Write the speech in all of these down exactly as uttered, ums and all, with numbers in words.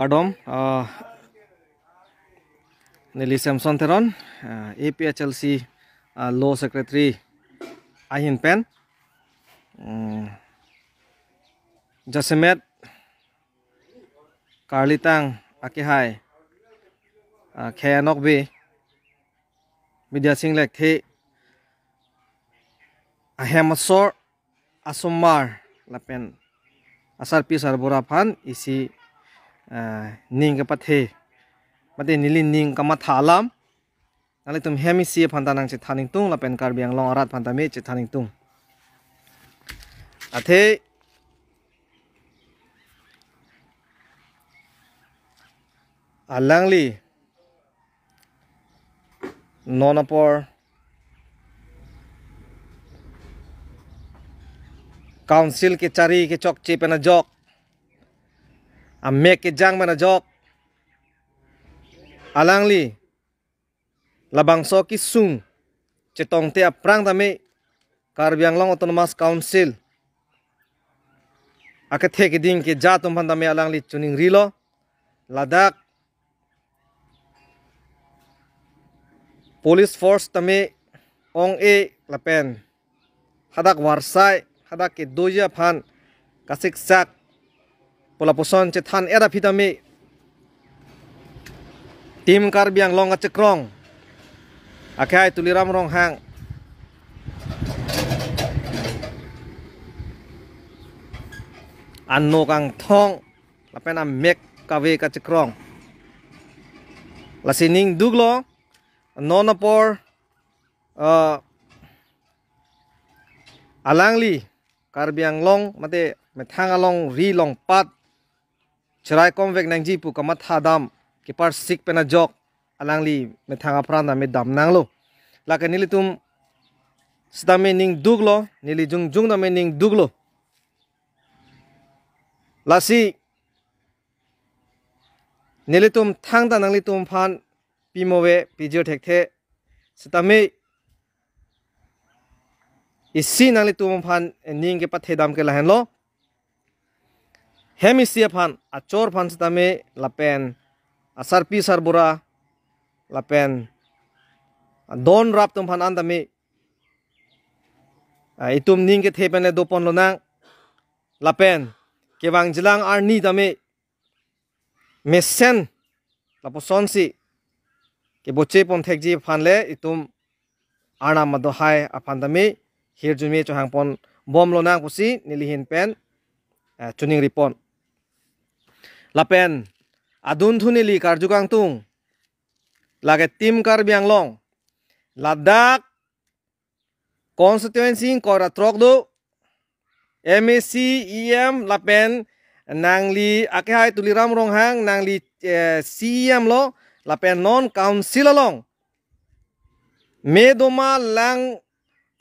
Kardom, ah, neli Samson Teron, ah, A P H L C, ah, Law Secretary ahin pen. Hmm, jasemet karlitang akehai, ah, Khei Anokbe, Bidya Sing Lekthe ahem asor asomar lapen asarpi sarbura aphan isi, eh, ning kepathe, mate neli ning kamatha alam nanglitum hem isi aphan ta nangchethan ingtung lapen Karbi Anglong arat aphan tame chethan ingtung. Athe alangli non apor council kechari kechokche pen ajok, amek kejang pen ajok, alangli labangso kesung chetongte aphrang tame Karbi Anglong Autonomous Council akethe keding keja atum aphan tame alangli choningrilo. Ladak police force tame ong-e lapen hadak varsai, hadak kedoji aphan kasiksak pu lapuson chethan-et aphi tame Team Karbi Anglong kachekrong akehai Tuliram Ronghang ano kangthong lapen amek kave kachekrong. Lasi ning duklo, non apor, eh, alangli Karbi Anglong mate methang alongri longpat cheraikom vek nangji pu kamatha dam keparsik pen ajok alangli methang apran tame dam nanglo. Lake nelitum sitame ning duklo, neli jongjong tame ning duklo. Lasi nelitum thangta nanglitum aphan pimo ave, pijir thekthe, sitame isi nanglitum aphan ning kepathe dam ke lahenlo. Hem isi aphan, achor aphan sitame lapen asarpi sarbura lapen adon rap atum aphan an tame, ah, itum ning kethe pen le dopon lonang lapen kevangjilang arni tame mesen lapuson si keboche pon thekji aphan le itum Arnam adohai aphan tame hirjume chohang pon bom lonang pusi neli ahin pen, eh, choningri pon. Lapen adunthu neli karju kangtung, lake Team Karbi Anglong ladak constituency ingkoi ra throk do, M A C, E M lapen nangli akehai Tuliram Ronghang nangli, eh, C E M lo, lapen non council along me doma, lang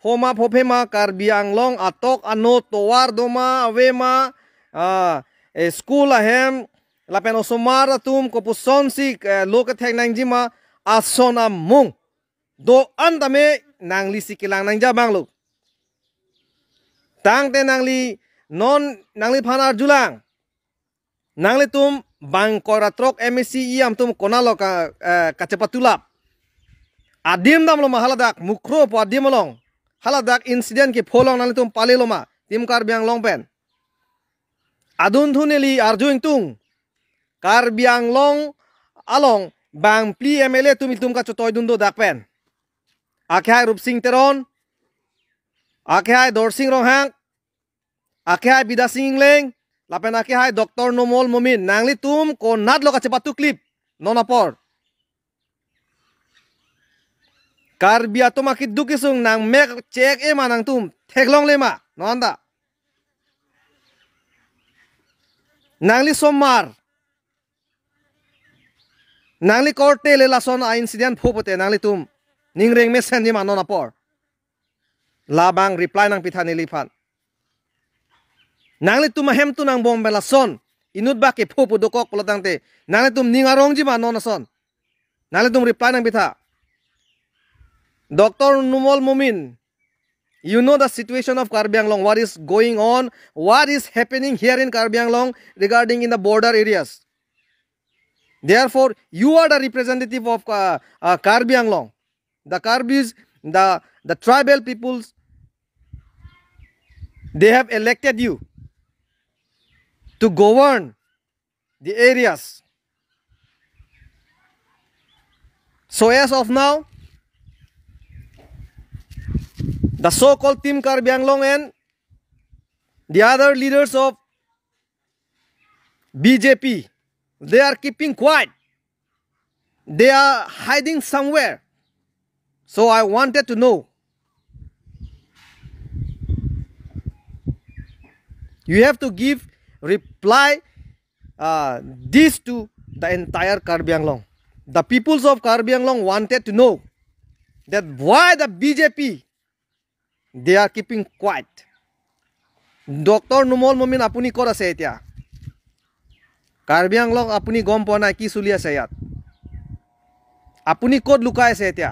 phoma phophe ma, Karbi Anglong atok ano tovar doma ave ma, ah, eh, school ahem lapen osomar atum kopuson si, eh, lo kethek nangji ma, ason amung do-an tame nangli si kelang nangji abang lo. Tangte nangli non nangliphan arjulang. Nanglitum bang ingkoi ra throk M A C E M atum konatlo ka, eh, kachepatulap. Adim damlo ma haladak Mukroh pu adim along? Haladak incident kepho along nanglitum palelo ma Team Karbi Anglong pen? Adunthu neli arju ingtung, Karbi Anglong along bangphli M L A atum itum kachotoi dun do dak pen. Akehai Rupsing Teron, akehai Dorsing Ronghang, akehai Bidya Sing Engleng, lapen akehai Doctor Numal Momin, nanglitum konatlo kachepatuklip non apor? Karbi atum akeduk kesung nangmek chek-e ma nangtum, theklongle ma non ta? Nangli somar, nangli korte le lason a incident pho pote nanglitum ning reng mesenji ma non apor? Labang reply nangpitha neliphan. Nanglitum ahemtun angbong pen lason inut bak kepho pu dokok pulo tangte nanglitum ning arongji ma non ason? Nanglitum reply nangpitha. Doctor Numal Momin, you know the situation of Karbi Anglong, what is going on, what is happening here in Karbi Anglong regarding in the border areas. Therefore, you are the representative of uh, uh, Karbi Anglong. The Karbis, the, the tribal peoples, they have elected you to govern the areas. So as of now, the so-called Team Karbi Anglong and the other leaders of B J P, they are keeping quiet. They are hiding somewhere. So I wanted to know. You have to give reply uh, this to the entire Karbi Anglong. The peoples of Karbi Anglong wanted to know that why the B J P, they are keeping quiet. Doctor Numal মমিন, আপুনি ক'ত আছে এতিয়া? কাৰ্বি আংলং আপুনি গম পোৱা নাই কি চলি আছে ইয়াত? আপুনি ক'ত লুকাই আছে এতিয়া?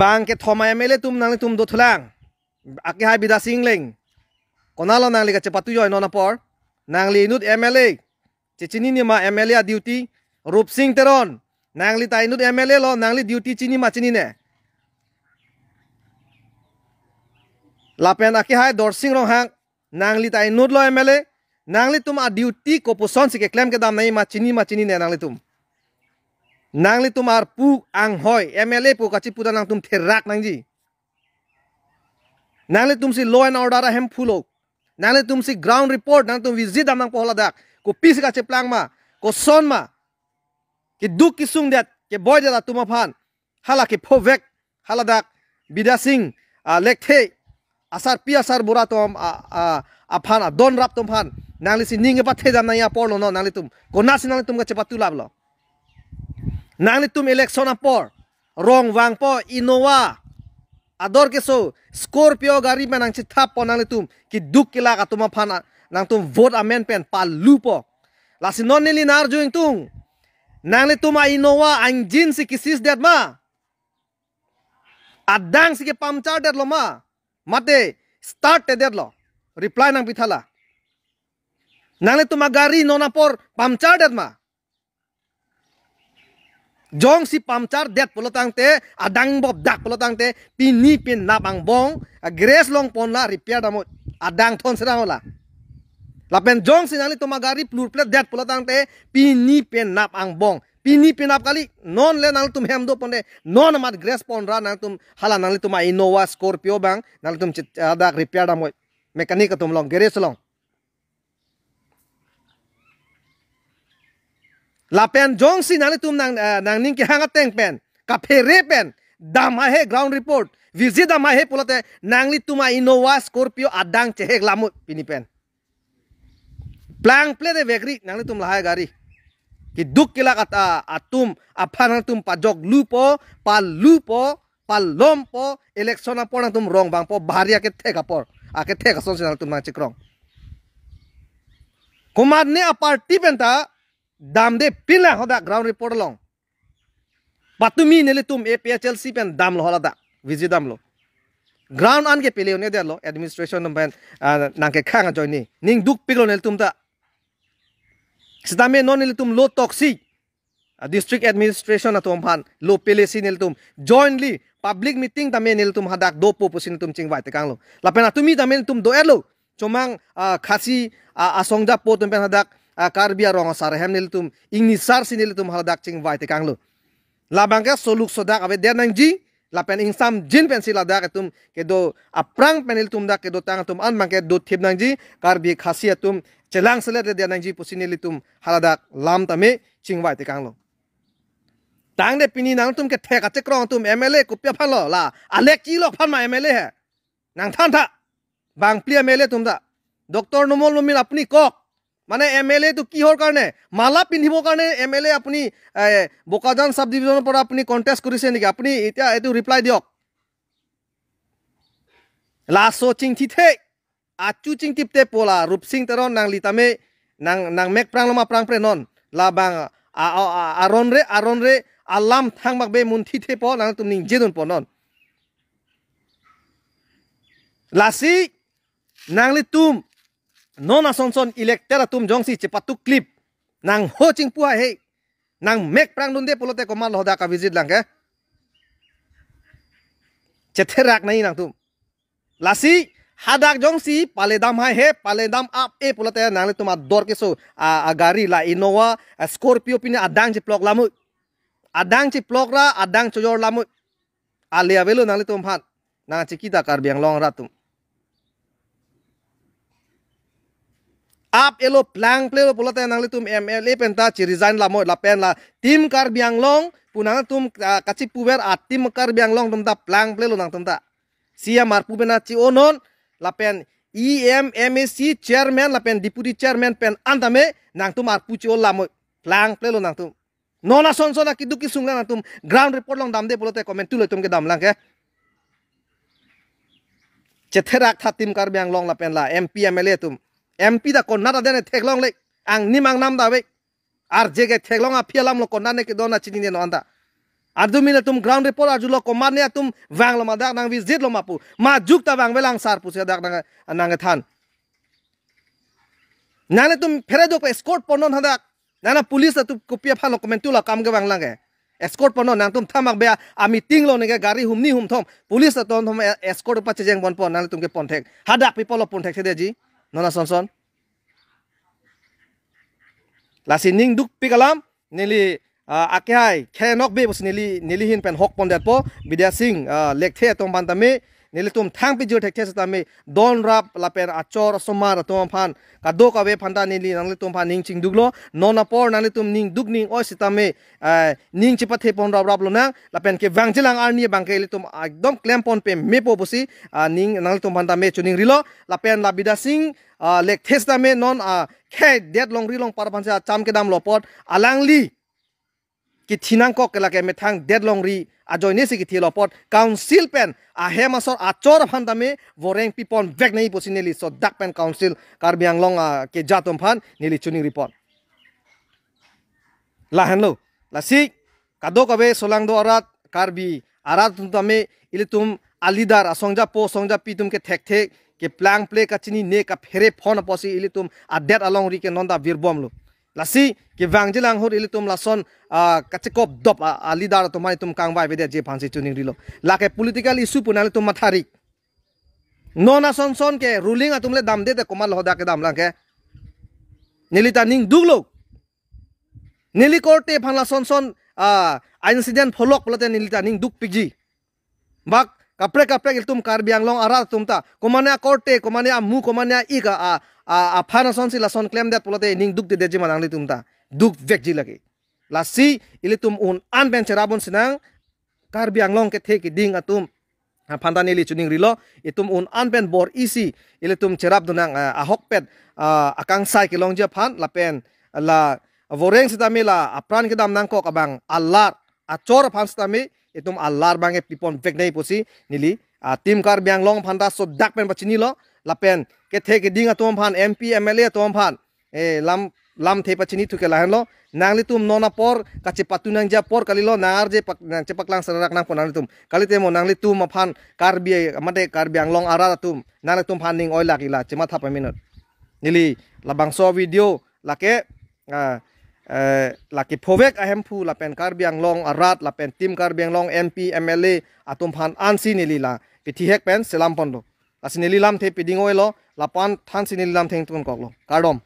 Bang kethom a M L A atum nanglitum dothulang. Akehai Bidya Sing Engleng. Konatlo nangli kachepatu joi non apor? Nangli inut M L A. Chechinine ma M L A a duty? Rupsing Teron. Nangli ta inut M L A lo, nangli duty chini ma chinine? Lapen akehai Dorsing Ronghang. Nangli ta inut lo M L A. Nanglitum a duty kopuson si keklem kedam nangji ma chini ma chinine nanglitum? Nanglitum arpu anghoi M L A pu kachiputa nangtum therak nangji. Nanglitum si law and order ahem phulo. Nanglitum si ground report, nangtum visit dam nangpo haladak. Kopisi kacheplang ma, koson ma. Keduk kesung det, keboi det atum aphan. Hala kephovek, haladak Bidya Sing, ah, Lekthe, asarpi asarbura atum, ah, ah, aphan, adon rap atum aphan. Nangli si ning kepathe dam nangji apor lo non nanglitum. Konatsi nanglitum kachepatu laplo? Nanglitum election apor rong vangpo, Innova ador keso, Scorpio gari pen nangchethappo nanglitum, keduk kelak atum aphan nangtum vote amen pen palupo. Lasi non neli nang-arju ingtung. Nanglitum a Innova engine si kisis det ma? Adang si kepuncture detlo ma? Mate start te detlo? Reply nangpitha la. Nanglitum a gari non apor puncture det ma? Jongsi puncture det pulo tangte, adang bobdak pulo tangte, pini penap angbong, a garage along pon la repair damnon, adang thon serang la. Lapen jongsi nanglitum a gari plurplet det pulo tangte, pini penap angbong. Pini penap kali, non le nanglitum hem do ponte, non amat garage pon ra nangtum, hala nanglitum a Innova Scorpio bang, nanglitum chit, hadak repair damnon. Mechanic atum along, garage along. Lapen jongsi nanglitum nang, eh, nangning kehang ateng pen, kaphere pen, dam ahe ground report, visit dam ahe pulote nanglitum a Innova Scorpio adang chehek lamut pini pen. Plangple de vekri nanglitum lahai gari. Keduk kelak at-, a-, atum aphan nangtum pajoklupo, palupo, palompo, election apor nangtum rong vangpo, bhari akethek apor, akethek asonsi nangtum nangchekrong. Komatne a party penta damde pinlang hadak ground report along. Patumi nelitum A P H L C pen damlo haladak, visit damlo. Ground an kepele un-edetlo, administration atum pen, ah, nangkekhang ajoine. Ning dukpiklo nelitum ta. Sitame non nelitum lo toksi. Ah, district administration atum aphan lo pelesi nelitum jointly public meeting tame nelitum hadak dopo pusi nelitum chingvai tekanglo. Lapen atumi tame nelitum do-etlo. Chomang, ah, Khasi, ah, asong japo atum pen hadak, ah, Karbi arong asar ahem nelitum ingnisarsi nelitum hadak chingvai tekanglo. Labang ke soluk sodak avedet nangji, lapen ingsamjin pensi ladak atum kedo aphrang pen nelitum dak kedotang atum an bang ke dothip nangji, Karbi Khasi atum chelangselet ledet nangji pusi nelitum haladak lam tame chingvai tekanglo. Tangte pini nangtum kethek achekrong atum M L A kopi aphanlo la, alek chilo aphan ma M L A he? Nangthan tha. Bangphli M L A atum ta. Doctor Numal মমিন আপুনি কওক, মানে M L A টো কিহৰ কাৰণে? মালা পিন্ধিবৰ কাৰণে M L A আপুনি, এ, বোকাজান চাব ডিভিজনৰ পৰা আপুনি কণ্টেষ্ট কৰিছে নেকি? আপুনি এতিয়া এইটো ৰিপ্লাই দিয়ক। Laso chingthithe, achu chingtipte pu la Rupsing Teron nangli tame nang, nangmek pranglo ma prangpre non. Labang a, a, a, aronre, aronre alam thangbak be munthithe pu nangtum ningjedunpo non. Lasi nanglitum Non asonson elected atum jongsi chepatuk klip, nang ho chingpu hai he, nang mek prang dunde pulote komat lo hadak ka-visit lang ke. Chetherak nai nangtum. Lasi hadak jongsi paledam hai he, paledam ap-e pulote nanglitum ador keso a, agari la Innova, a Scorpio pine adang cheplok lamui. Adang cheplok ra, adang chojor lamui. Ale avelo nanglitum aphan. Nang chikita Karbi Anglong arat atum. Ap-elo, plangplelo pulote nanglitum M L A penta chi-resign lamui lapen la Team Karbi Anglong pu nangtum, ah, kachipuver a Team Karbi Anglong atum ta plangplelo nangtum ta. C M arpu pen achi-onon lapen E M, M A C, chairman lapen deputy chairman pen an tame nangtum arpu chi-o lamui. Plangplelo nangtum. Non asonson akeduk kesung lang nangtum ground report along damde pulote komantu lo itum kedam lang ke. Chetherak tha Team Karbi Anglong lapen la M P M L A atum. M P ta konat aden theklongle. Angnim angnam ta ave. Arje ke theklong aphi alam lo konat ne kedon achinine non ta. Ardumi le atum ground report arjulo komat ne atum vanglo ma dak nang-visit lo ma pu. Majuk ta vangvelang sar pusi dak nang nangthan. Nanglitum phere dok escort ponnon hadak. Nana police atum kopi aphan lo komantu lo kam kevang lang ke. Escort ponnon nangtum thamak be a meeting lo neke gari humni humthom. Police atum thom e-, escort pachejeng ponpon nanglitum ke ponthek. Hadak people lo ponthekthedeji. Non asonson. Lasi ning dukpik alam neli, ah, akhai khenok be pusi neli, neli ahin pen hok pondetpo, Bidya Sing, ah, Lekthe atum aphan tame, nelitum thang pijir thekthe setame, don rap lapen achor asomar atum aphan, kadokave aphan ta neli nanglitum aphan ning chingduklo, non apor nanglitum ning duk ning oi setame, ah, ning chepathe pon rap rap lonang, lapen kevangjilang arni abang ke ilitum ekdom klem pon pemepo pusi, ah, ning nanglitum aphan tame chiningrilo, lapen la Bidya Sing, ah, Lekthe setame non, ah, khei det longri longpar aphan si acham kedamlo apot, alangli kithi nangkok ke lake methang det longri ajoine si kithilo apot, council pen ahem asor achor aphan tame voreng pipon vek nai pusi neli laso dak pen council Karbi Anglong, ah, keja atum aphan neli chiningri pon. Lahenlo. Lasi kadokave solangdo arat, Karbi arat atum tame ilitum a-leader asongjapo songjapi atum ke thekthe, keplangple kachinine kaphere phon apotsi ilitum adet alongri ke non ta virbomlo. Lasi kevangjilang ahut ilitum lason, ah, kachekop dop a, a-leader atum aphan itum kangvai avedetji aphan si chiningrilo. Lake political issue pu nanglitum matha ri. Non asonson ke ruling atum le damde te komat lo hadak kedam lang ke. Neli ta ning duklo. Neli korte aphan lasonson, ah, incident pholok pulote neli ta ning dukpikji. Bak kaprek kaprek ilitum Karbi Anglong arat atum ta. Komane akorte, komane amu, komane a-ik a, a, a, aphan asonsi lason klemdet pulote ning dukdedetji ma nanglitum ta. Duk vekji lake. Lasi ilitum un-an pen cherap un sinang Karbi Anglong kethe keding atum aphan ta neli chiningrilo, itum un-an pen bor-isi ilitum cherap dunnang, ah, ahokpet, ah, akangsai kelongji aphan lapen la voreng setame la apran kedam nangkok abang alar achor aphan setame itum alar abang ke pipon vek nai pusi neli, ah, Team Karbi Anglong aphan ta laso dak pen pachinilo lapen kethe keding atum aphan M P M L A atum aphan, eh, lam, lamthe pachini thu ke lahenlo. Nanglitum non apor kachepatu nangji apor kalilo, nang arje pak, nang chepaklang serarak nangpo nanglitum. Kalite mo nanglitum aphan Karbi, mate Karbi Anglong arat atum nanglitum aphan ning oilak ila chematha paminot. Neli labangso video lake, ah, eh, lake phovek ahemphu lapen Karbi Anglong arat lapen Team Karbi Anglong M P M L A atum aphan ansi neli la pithihek pen selam ponlo. Lasi neli lamthe piding oilo, lapu-an thansi neli lamthe ingtun koklo. Kardom.